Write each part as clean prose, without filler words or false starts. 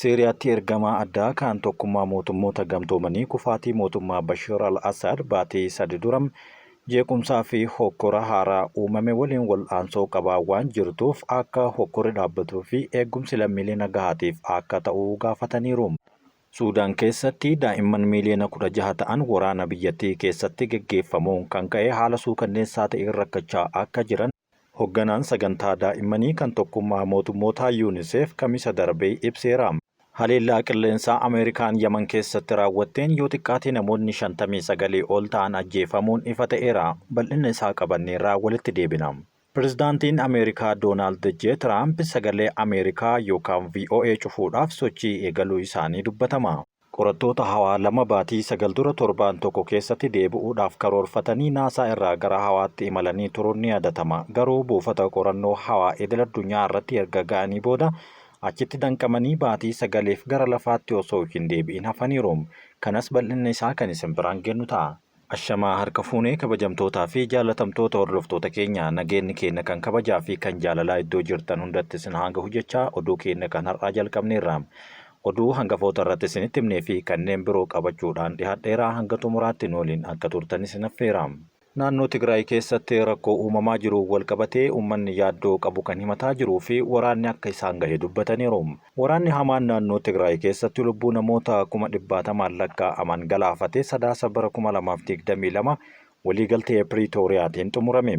Siiriyaatti ergamaa addaa kan Tokkummaa Mootummoota Gamtoomanii kufaatii mootummaa Bashir al-Assad baatii sadi dura jeequmsaa fi hokkora haaraa uumame waliin wal'aansoo qabaa waan jirtuuf akka hokkorri dhaabbatuu fi eegumsi lammiilee nagahaatiif akka ta'u gaafataniiru. Suudaan keessatti daa'imman miiliyoona 16 ta'an waraana biyyattii keessatti geggeeffamuun kan ka'e haala suukanneessaa ta'een rakkachaa akka jiran Hogganaan sagantaa daa'immanii kan Tokkummaa Mootummootaa Unicef Kamisa darbe ibseera. Haleellaa qilleensaa Ameerikaan Yaman keessatti raawwatteen yoo xiqqaate namoonni 59 ol ta'an ajjeefamuun ifa ta'eera. Bal'inna isaa qabanneerraa walitti deebina. Pirezidaantiin Ameerikaa Doonaald J. Tiraamp Sagalee Ameerikaa yookaan VOA cufuudhaaf sochii eegaluu isaanii dubbatama. Qorattoota hawaa lama baatii sagal dura torbaan tokko keessatti deebi'uudhaaf karoorfatanii Naasaa irraa gara hawaatti imalanii turuun ni yaadatama. Garuu buufata qorannoo hawaa idil-addunyaa irratti erga ga'anii booda achitti danqamanii baatii sagaliif gara lafaatti osoo hin deebi'in hafaniiru. Kanas bal'inna isaa kan isin biraan geennu ta'a. Ashamaa harka fuune kabajamtootaa fi jaalatamtoota hordoftoota keenya, nageenni keenna kan kabajaa fi kan jaalalaa iddoo jirtan hundatti isin haa gahu jechaa oduu keenna kan har'aa jalqabneerra. Oduu hangafoota irratti isinitti himnee fi kanneen biroo qabachuudhaan dhihaadheera, hanga xumuraatti nu waliin akka turtan isin affeera. Naannoo Tigraay keessatti rakkoo uumamaa jiruun walqabatee uummanni yaaddoo qabu kan himataa jiruu fi waraanni akka isaan gahe dubbataniiru. Waraanni hamaan naannoo Tigraay keessatti lubbuu namoota kuma dhibbaatamaan lakkaa'aman galaafate Sadaasa bara 2022 waliigaltee Piriitooriyaatiin xumurame.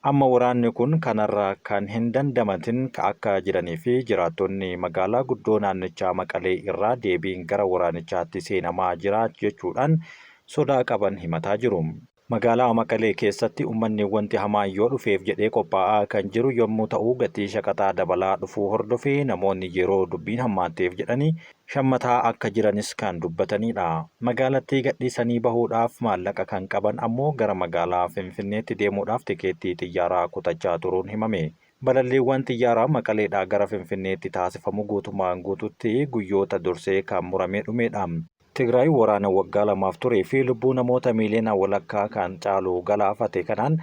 Amma waraanni kun kanarraa kan hin dandamatin akka jiranii fi jiraattonni magaalaa guddoo naannichaa Maqalee irraa deebiin gara waraanichaatti seenamaa jira jechuudhaan sodaa qaban himataa jiru. Magaalaa Maqalee keessatti ummanni wanti hamaan yoo dhufeef jedhee qophaa'aa kan jiru yommuu ta'u, gatii shaqaxaa dabalaa dhufuu hordofee namoonni yeroo dubbiin hammaatteef jedhanii shammataa akka jiranis kan dubbataniidha. Magaalattii gadhiisanii bahuudhaaf maallaqa kan qaban ammoo gara magaalaa Finfinneetti deemuudhaaf tikeettii xiyyaaraa kutachaa turuun himame. Balalliiwwan xiyyaaraa Maqaleedhaa gara Finfinneetti taasifamu guutumaan guututti guyyoota dursee kan muramee dhumeedha. Tigraay waraana waggaa lamaaf turee fi lubbuu namoota miiliyoona walakkaa kan caalu galaafate kanaan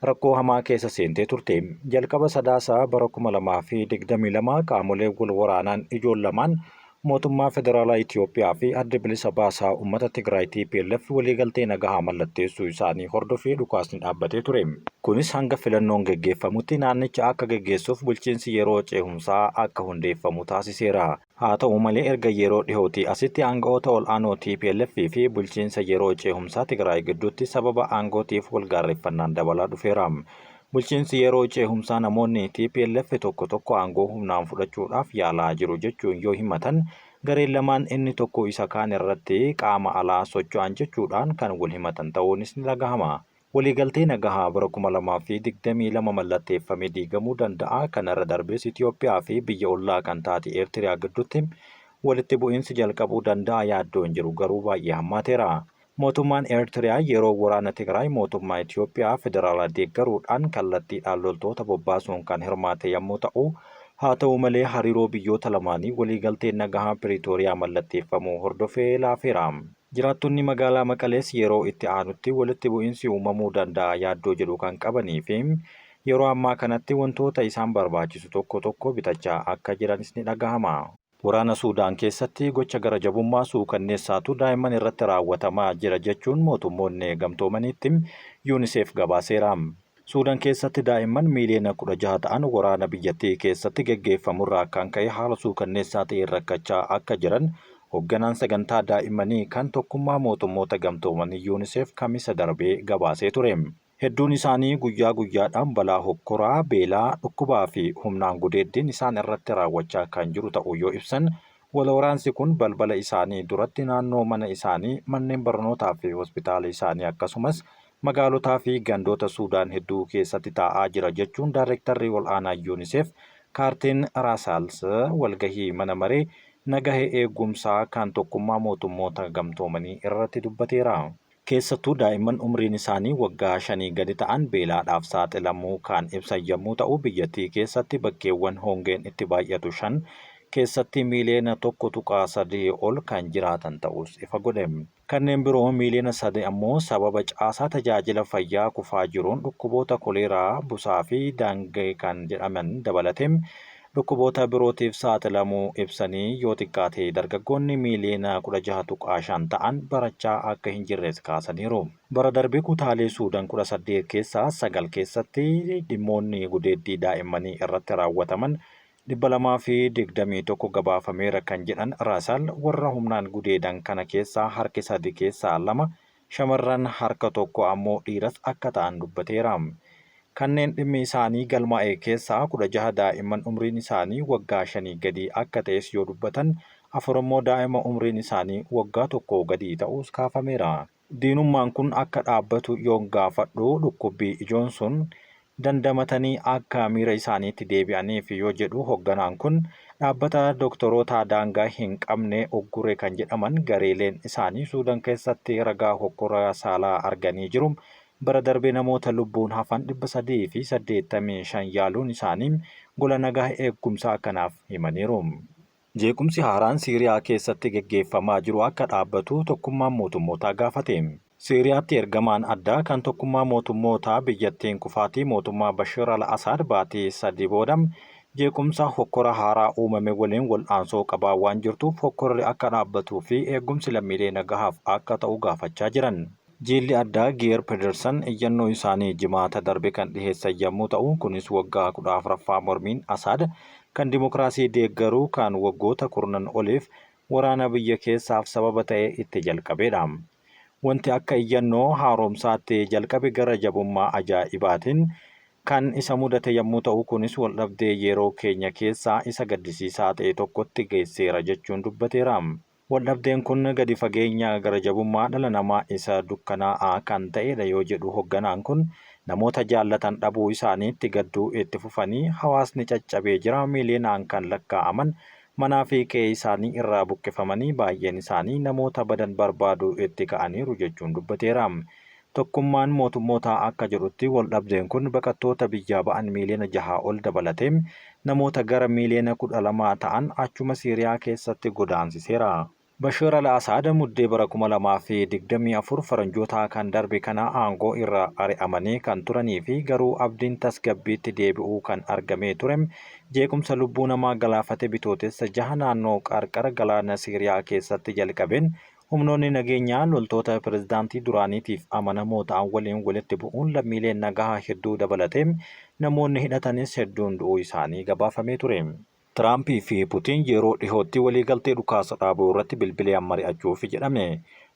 rakkoo hamaa keessa seentee turte. Jalqaba Sadaasa bara 2022 qaamoleen wal waraanaan ijoon lamaan mootummaa federaalaa Itoophiyaa fi Addi Bilisa Baasaa Uummata Tigraay tplf waliigaltee nagahaa mallatteessuu isaanii hordofee dhukaasni dhaabbatee ture. Kunis hanga filannoon geggeeffamutti naannicha akka geggeessuuf bulchiinsi yeroo ceehumsaa akka hundeeffamu taasiseera. Haa ta'u malee erga yeroo dhihootii asitti aanga'oota ol'aanoo tplf fi bulchiinsa yeroo ceehumsaa Tigraay gidduutti sababa aangootiif wal gaarreffannaan dabalaa dhufeera. Bulchiinsi yeroo ceehumsaa namoonni tplf tokko tokko aangoo humnaan fudhachuudhaaf yaalaa jiru jechuun yoo himatan, gareen lamaan inni tokko isa kaan irratti qaama alaa socho'an jechuudhaan kan wal himatan ta'uunis ni dhagahama. Waliigaltee nagahaa bara 2022 mallatteeffame diigamuu danda'a, kanarra darbees Itoophiyaa fi biyya ollaa kan taate Eertiriyaa gidduutti walitti bu'iinsi jalqabuu danda'a yaaddoon jedhu garuu baay'ee hammaateera. Mootummaan Eertiriyaa yeroo waraana Tigraay mootummaa Itoophiyaa federaalaa deeggaruudhaan kallattiidhaan loltoota bobbaasuun kan hirmaate yammuu ta'u, haa ta'u malee hariiroo biyyoota lamaanii waliigalteen nagahaa Piriitooriyaa mallatteeffamuu hordofee laafeera. Jiraattonni magaalaa Maqalees yeroo itti aanutti walitti bu'insi uumamuu danda'a yaaddoo jedhu kan qabanii fi yeroo ammaa kanatti wantoota isaan barbaachisu tokko tokko bitachaa akka jiranis ni dhagahama. Waraana Suudaan keessatti gocha gara jabummaa suukanneessaatu daa'imman irratti raawwatamaa jira jechuun mootummoonni gamtoomaniitti Unicef gabaaseera. Suudan keessatti daa'imman miiliyoona 16 ta'an waraana biyyattii keessatti geggeeffamurraa kan ka'e haala suukanneessaa ta'een rakkachaa akka jiran hogganaan sagantaa daa'immanii kan Tokkummaa Mootummoota Gamtoomanii Unicef Kamisa darbe gabaasee ture. Hedduun isaanii guyyaa guyyaadhaan balaa hokkoraa, beelaa, dhukkubaa fi humnaan gudeeddiin isaan irratti raawwachaa kan jiru ta'uu yoo ibsan, walwaraansi kun balbala isaanii duratti naannoo mana isaanii, manneen barnootaa fi hospitaala isaanii akkasumas magaalotaa fi gandoota Suudaan hedduu keessatti taa'aa jira jechuun Daarektarri Ol'aanaa Unicef Kaartiin Raasaals walgahii mana maree nagahe eegumsaa kan Tokkummaa Mootummoota Gamtoomanii irratti dubbateera. Keessattuu daa'imman umriin isaanii waggaa shanii gadi ta'an beelaadhaaf saaxilamuu kan ibsan yammuu ta'u, biyyattii keessatti bakkeewwan hongeen itti baay'atu 5 keessatti miiliyoona 1.3 ol kan jiraatan ta'uus ifa godhe. Kanneen biroo miiliyoona 3 ammoo sababa caasaa tajaajila fayyaa kufaa jiruun dhukkuboota koleeraa, busaa fi daangee kan jedhaman dabalatee dhukkuboota birootiif saaxilamuu ibsanii yoo xiqqaate dargaggoonni miiliyoona 16.5 ta'an barachaa akka hin jirres kaasaniiru. Bara darbe kutaalee Suudan 18 keessaa 9 keessatti dhimmoonni gudeeddii daa'immanii irratti raawwataman 221 gabaafameera kan jedhan Raasal, warra humnaan gudeedan kana keessaa harki sadi keessaa lama shamarran harka tokko ammoo dhiiras akka ta'an dubbateera. Kanneen dhimmi isaanii galmaa'e keessaa 16 daa'imman umriin isaanii waggaa shanii gadii akka ta'es yoo dubbatan, afur ammoo daa'ima umriin isaanii waggaa tokkoo gadii ta'uus kaafameera. Diinummaan kun akka dhaabbatu yoon gaafadhu dhukkubbii ijoon sun dandamatanii akka miira isaaniitti deebi'aniif yoo jedhu hogganaan kun, dhaabbata doktoroota daangaa hin qabne uggure kan jedhaman gareeleen isaanii Suudan keessatti ragaa hokkora saalaa arganii jiru. Bara darbe namoota lubbuun hafan 385 yaaluun isaanii gola nagaa eeggumsaa kanaaf himaniiru. Jeequmsi haaraan Siiriyaa keessatti geggeeffamaa jiru akka dhaabbatu Tokkummaan Mootummootaa gaafate. Siiriyaatti ergamaan addaa kan Tokkummaa Mootummootaa biyyattiin kufaatii mootummaa Bashir al-Asaad baatii sadi booda jeequmsa hokkora haaraa uumame waliin wal'aansoo qabaa waan jirtuuf hokkorri akka dhaabbatuu fi eegumsi lammiilee nagahaaf akka ta'u gaafachaa jiran. Jiilli addaa Geer Pedersen iyyannoo isaanii Jimaata darbe kan dhiheessan yammuu ta'u, kunis waggaa 14ffaa mormiin Asaad kan dimokiraasii deeggaru kan waggoota kurnan oliif waraana biyya keessaaf sababa ta'e itti jalqabeedha. Wanti akka iyyannoo haaromsaatti jalqabe gara jabummaa ajaa'ibaatiin kan isa mudate yammuu ta'u, kunis waldhabdee yeroo keenya keessaa isa gaddisiisaa ta'e tokkotti geesseera jechuun dubbateera. Waldhabdeen kun gadi fageenya gara jabummaa dhala namaa isa dukkanaa'aa kan ta'eedha yoo jedhu hogganaan kun, namoota jaallatan dhabuu isaaniitti gadduu itti fufanii, hawaasni caccabee jira, miiliyoonaan kan lakkaa'aman manaa fi qe'ee isaanii irraa buqqifamanii, baay'een isaanii namoota badan barbaaduu itti ka'aniiru jechuun dubbateera. Tokkummaan Mootummootaa akka jedhutti waldhabdeen kun baqattoota biyyaa ba'an miiliyoona jahaa ol dabalatee namoota gara miiliyoona 12 ta'an achuma Siiriyaa keessatti godaansiseera. Bashir al-Asaad Muddee bara 2024 Faranjootaa kan darbe kana aangoo irraa ari'amanii kan turanii fi garuu abdiin tasgabbiitti deebi'uu kan argamee ture jeequmsa lubbuu namaa galaafate Bitootessa jaha naannoo qarqara galaana Siiriyaa keessatti jalqabeen Humnoonni nageenyaa loltoota pirezidaantii duraaniitiif amanamoo ta'an waliin walitti bu'uun lammiileen nagahaa hedduu dabalatee namoonni hidhatanis hedduun du'uu isaanii gabaafamee ture. Tiraampii fi Putiin yeroo dhihootti waliigaltee dhukaasa dhaabuu irratti bilbilaan mari'achuufi jedhame.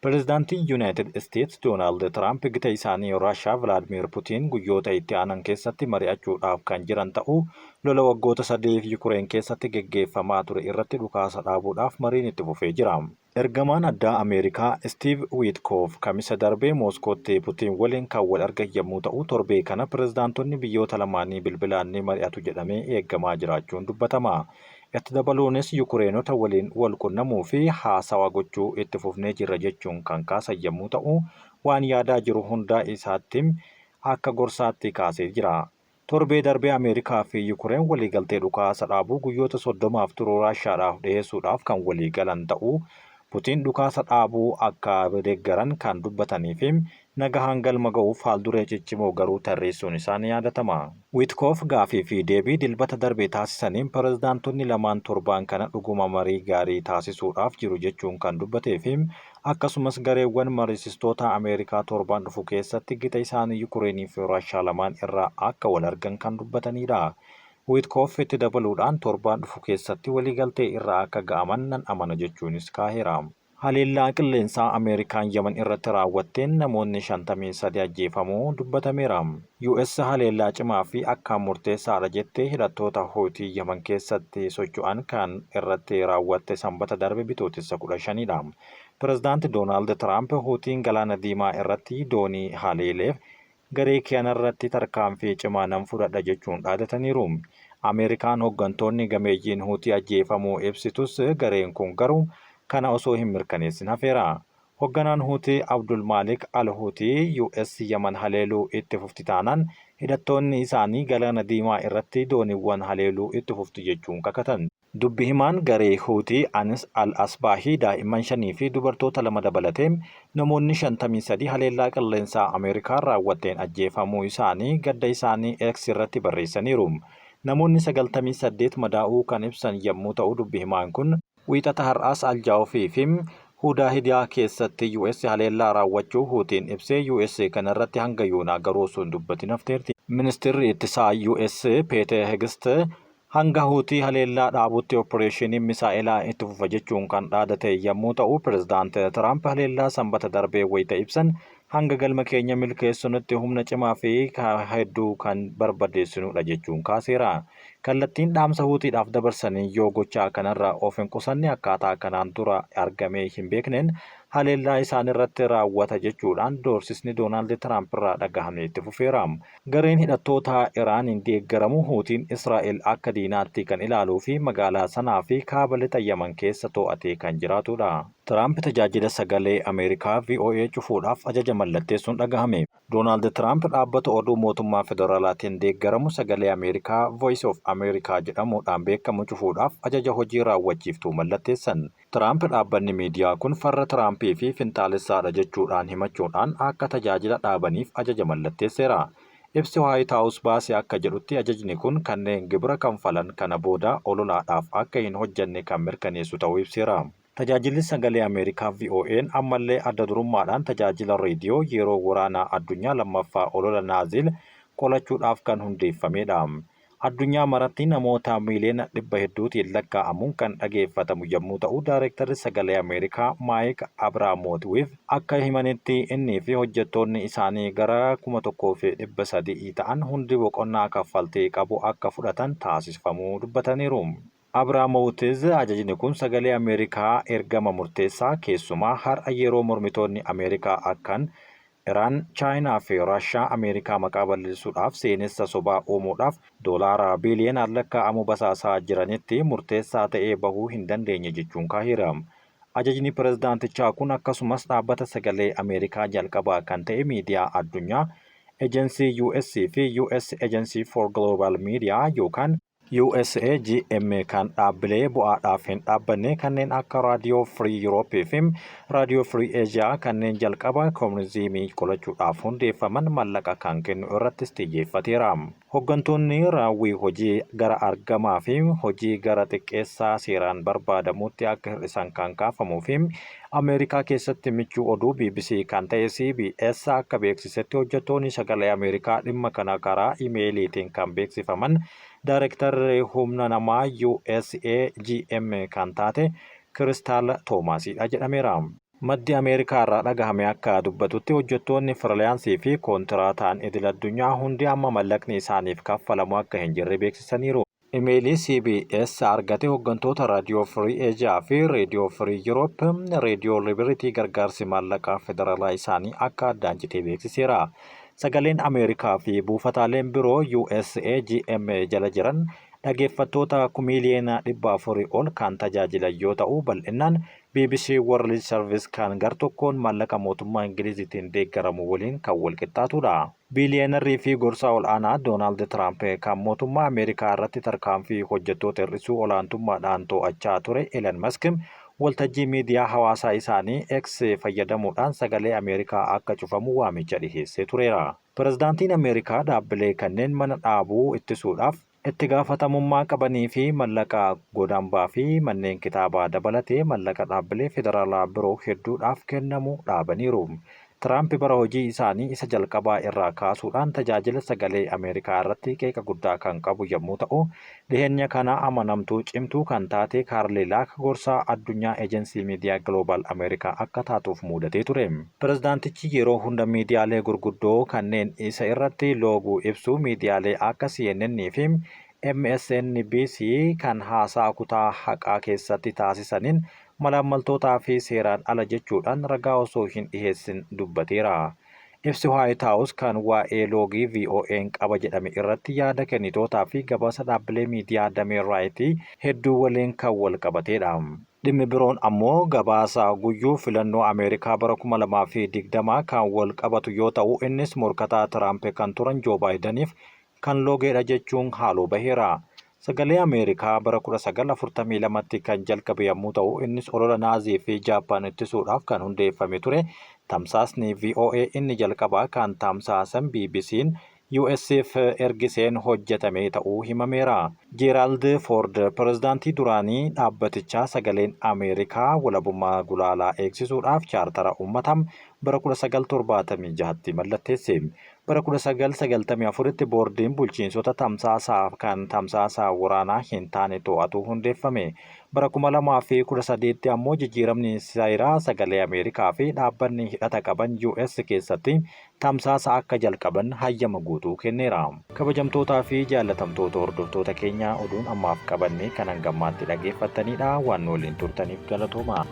Pirezidaantiin Yunaayitid Isteets Doonaald Tiraamp gita isaanii Raashaa Vilaadmiir Putiin guyyoota itti aanan keessatti mari'achuudhaaf kan jiran ta'uu lola waggoota sadiif Yukureen keessatti geggeeffamaa ture irratti dhukaasa dhaabuudhaaf mariin itti fufee jira. Ergamaan addaa Ameerikaa Istiiv Wiitkoof Kamisa darbe Mooskootti Putiin waliin kan wal argan yommuu ta'u, torbee kana pirezidaantonni biyyoota lamaanii bilbilaan ni mari'atu jedhamee eegamaa jiraachuun dubbatama. Itti dabaluunis Yukureenota waliin wal qunnamuu fi haasawa gochuu itti fufnee jirra jechuun kan kaasan yommuu ta'u, waan yaadaa jiru hundaa isaatti akka gorsaatti kaasee jira. Torbee darbe Ameerikaa fi Yukureen waliigaltee dhukaasa dhaabuu guyyoota 30f turu Raashiyaadhaaf dhiheessuudhaaf kan waliigalan ta'uu Putiin dhukaasa dhaabuu akka deeggaran kan dubbatanii fi nagahaan galma ga'uuf haalduree ciccimoo garuu tarreessuun isaa ni yaadatama. Witkoof gaafii fi deebii Dilbata darbe taasisaniin pirezidaantonni lamaan torbaan kana dhuguma marii gaarii taasisuudhaaf jiru jechuun kan dubbatee fi Akkasumas gareewwan mariisistootaa Ameerikaa torbaan dhufu keessatti gita isaanii Yukureenii fi Raashaa lamaan irraa akka wal argan kan dubbataniidha. Wiitkoof itti dabaluudhaan torbaan dhufu keessatti waliigaltee irra akka ga'aman nan amana jechuunis kaaheera. Haleellaa qilleensaa Ameerikaan Yaman irratti raawwatteen namoonni 53 ajjeefamuu dubbatameera. US haleellaa cimaa fi akkaan murteessaadha jette hidhattoota Huutii Yaman keessatti socho'an kan irratti raawwatte Sambata darbe Bitootessa 15 dha. Pirezidaanti Doonaald Tiraamp Huutiin Galaana Diimaa irratti doonii haleeleef garee kanarratti tarkaanfii cimaa nan fudhadha jechuun dhaadataniiru. Ameerikaan hoggantoonni gameeyyiin Huutii ajjeefamuu ibsitus gareen kun garuu kana osoo hin mirkaneessin hafeera. Hogganaan Huutii Abdul Maalik al-Huutii US Yaman haleeluu itti fufti taanaan hidhattoonni isaanii Galaana Diimaa irratti dooniiwwan haleeluu itti fuftu jechuun kakatan. Dubbi himaan garee Huutii Anis al-Asbaahii daa'imman shanii fi dubartoota lama dabalatee namoonni 53 haleellaa qilleensaa Ameerikaan raawwatteen ajjeefamuu isaanii gadda isaanii X irratti barreessaniiru. Namoonni 98 madaa'uu kan ibsan yammuu ta'u dubbi himaan kun, Wiixata har'aas Al-Jaawfii fi Hudaahidiyaa keessatti US haleellaa raawwachuu Huutiin ibsee US kana irratti hanga yoonaa garuu osoo hin dubbatin hafteerti. Ministirri Ittisaa US Peete Hegist hanga Huutii haleellaa dhaabutti oppireeshiniin misaa'elaa itti fufa jechuun kan dhaadate yammuu ta'u, Pirezidaant Tiraamp haleellaa Sambata darbee wayita ibsan hanga galma keenya milkeessinutti humna cimaa fi hedduu kan barbadeessinudha jechuun kaaseera. Kallattiin dhaamsa Huutiidhaaf dabarsaniin yoo gochaa kanarraa of hin qusanne akkaataa kanaan dura argamee hin beekneen haleellaa isaanirratti raawwata jechuudhaan doorsisni Doonaald Tiraampirraa dhagahame itti fufeera. Gareen hidhattootaa Iraaniin deeggaramu Huutiin Israa'el akka diinaatti kan ilaaluu fi magaalaa Sanaa fi kaaba lixa Yaman keessa to'atee kan jiraatudha. Tiraamp tajaajila sagalee Ameerikaa voa cufuudhaaf ajaja mallatteessuun dhagahame. Doonaald Tiraamp dhaabbata oduu mootummaa federaalaatiin deeggaramu Sagalee Ameerikaa, Voice of America, jedhamuudhaan beekamu cufuudhaaf ajaja hojii raawwachiiftuu mallatteessan. Tiraamp dhaabbanni miidiyaa kun farra Tiraampii fi finxaalessaadha jechuudhaan himachuudhaan akka tajaajila dhaabaniif ajaja mallatteesseera. Ibsi Waayit Haawus baase akka jedhutti ajajni kun kanneen gibira kanfalan kana booda ololaadhaaf akka hin hojjanne kan mirkaneessu ta'uu ibseera. Tajaajilli Sagalee Ameerikaa VOAn ammallee adda durummaadhaan tajaajila reediyoo yeroo Waraana Addunyaa Lammaffaa olola Naaziil qolachuudhaaf kan hundeeffameedha. Addunyaa maratti namoota miiliyoona dhibba hedduutiin lakkaa'amuun kan dhageeffatamu yommuu ta'u, Daarektarri Sagalee Ameerikaa Maayik Abraamootiwiif akka himanitti innii fi hojjettoonni isaanii gara 1,300 ta'an hundi boqonnaa kaffaltii qabu akka fudhatan taasisfamuu dubbataniiru. Abraamowutiz ajajni kun Sagalee Ameerikaa ergama murteessaa, keessumaa har'a yeroo mormitoonni Ameerikaa akkan Iraan, Chaayinaa fi Raashaa Ameerikaa maqaa balleessuudhaaf seenessa sobaa uumuudhaaf doolaara biiliyoonaan lakkaa'amu basaasaa jiranitti murteessaa ta'ee bahuu hin dandeenye jechuun kaaheera. Ajajni pirezidaantichaa kun akkasumas dhaabbata Sagalee Ameerikaa jalqabaa kan ta'e miidiyaa addunyaa Ejensii US fi US Agency for Global Media yookaan USAGM kan dhaabbilee bu'aadhaaf hin dhaabbanne kanneen akka Raadiyoo Free Europe fi Raadiyoo Free Asia kanneen jalqaba komunizimii qolachuudhaaf hundeeffaman mallaqa kan kennu irrattis xiyyeeffateera. Hoggantoonni raawwii hojii gara argamaa fi hojii gara xiqqeessaa seeraan barbaadamuutti akka hir'isan kan kaafamuu fi Ameerikaa keessatti michuu oduu bbc kan ta'e CBS akka beeksisetti hojjettoonni Sagalee Ameerikaa dhimma kana karaa imeeliitiin kan beeksifaman Daarektarri humna namaa USAGM kan taate Kiristaal Toomaasiidha jedhameera. Maddi Ameerikaa irraa dhagahame akka dubbatutti hojjettoonni firlaansii fi koontiraataan idil-addunyaa hundi amma mallaqni isaaniif kaffalamu akka hin jirre beeksisaniiru. Imeelii CBS argate hoggantoota Raadiyoo Firii Eeshiyaa fi Reediyoo Firii Yuuroop, Reediyoo Libiritii gargaarsi maallaqaa federaalaa isaanii akka addaan cite beeksiseera. Sagaleen Ameerikaa fi buufataaleen biroo USAGM jala jiran dhageeffattoota miiliyoona 400 ol kan tajaajilan yoo ta'u, bal'innaan bbc World Service kan gartokkoon maallaqa mootummaa Ingiliziitiin deeggaramu waliin kan walqixxaatudha. Biiliyeenarrii fi gorsaa ol'aanaa Doonaald Tiraamp kan mootummaa Ameerikaa irratti tarkaanfii hojjettoota hir'isuu olaantummaadhaan to'achaa ture Elon Musk waltajjii miidiyaa hawaasaa isaanii X fayyadamuudhaan Sagalee Ameerikaa akka cufamu waamicha dhiheessee tureera. Pirezidaantiin Ameerikaa dhaabbilee kanneen mana dhaabuu ittisuudhaaf itti gaafatamummaa qabanii fi mallaqa godambaa fi manneen kitaabaa dabalatee mallaqa dhaabbilee federaalaa biroo hedduudhaaf kennamu dhaabaniiru. Tiraamp bara hojii isaanii isa jalqabaa irraa kaasuudhaan tajaajila Sagalee Ameerikaa irratti qeeqa guddaa kan qabu yommuu ta'u, dhiheenya kana amanamtuu cimtuu kan taate Kaarlii Laak gorsaa addunyaa Ejensii Miidiyaa Giloobaal Ameerikaa akka taatuuf muudatee ture. Pirezidaantichi yeroo hunda miidiyaalee gurguddoo kanneen isa irratti looguu ibsu miidiyaalee akka CNN fi MSNBC kan haasaa kutaa haqaa keessatti taasisaniin malaammaltootaa fi seeraan ala jechuudhaan ragaa osoo hin dhiheessin dubbateera. Ibsi Waayit Haawus kan waa'ee loogii VOAn qaba jedhame irratti yaada kennitootaa fi gabaasa dhaabbilee miidiyaa damee Raayitii hedduu waliin kan walqabateedha. Dhimmi biroon ammoo gabaasa guyyuu filannoo Ameerikaa bara 2020 kan walqabatu yoo ta'u innis morkataa Tiraamp kan turan Joo Baayidaniif kan loogeedha jechuun haaloo baheera. Sagalee Ameerikaa bara 1942tti kan jalqabe yammuu ta'u, innis olola Naazii fi Jaappaan ittisuudhaaf kan hundeeffame ture. Tamsaasni voa inni jalqabaa kan tamsaasan BBCn US'f ergiseen hojjetame ta'uu himameera. Jeeraald Foord pirezidaantii duraanii dhaabbatichaa Sagaleen Ameerikaa walabummaa gulaalaa eegsisuudhaaf chaartara uummataa bara 1976tti mallatteesse. Bara 1994tti boordiin bulchiinsota tamsaasaa kan tamsaasaa waraanaa hin taane to'atu hundeeffame. Bara 2013tti ammoo jijjiiramni seeraa Sagalee Ameerikaa fi dhaabbanni hidhata qaban US keessatti tamsaasa akka jalqaban hayyama guutuu kenneera. Kabajamtootaa fi jaallatamtoota hordoftoota keenyaa, oduun ammaaf qabanne kan hangammaatti dhageeffattanidha. Waan nu waliin turtaniif galatooma.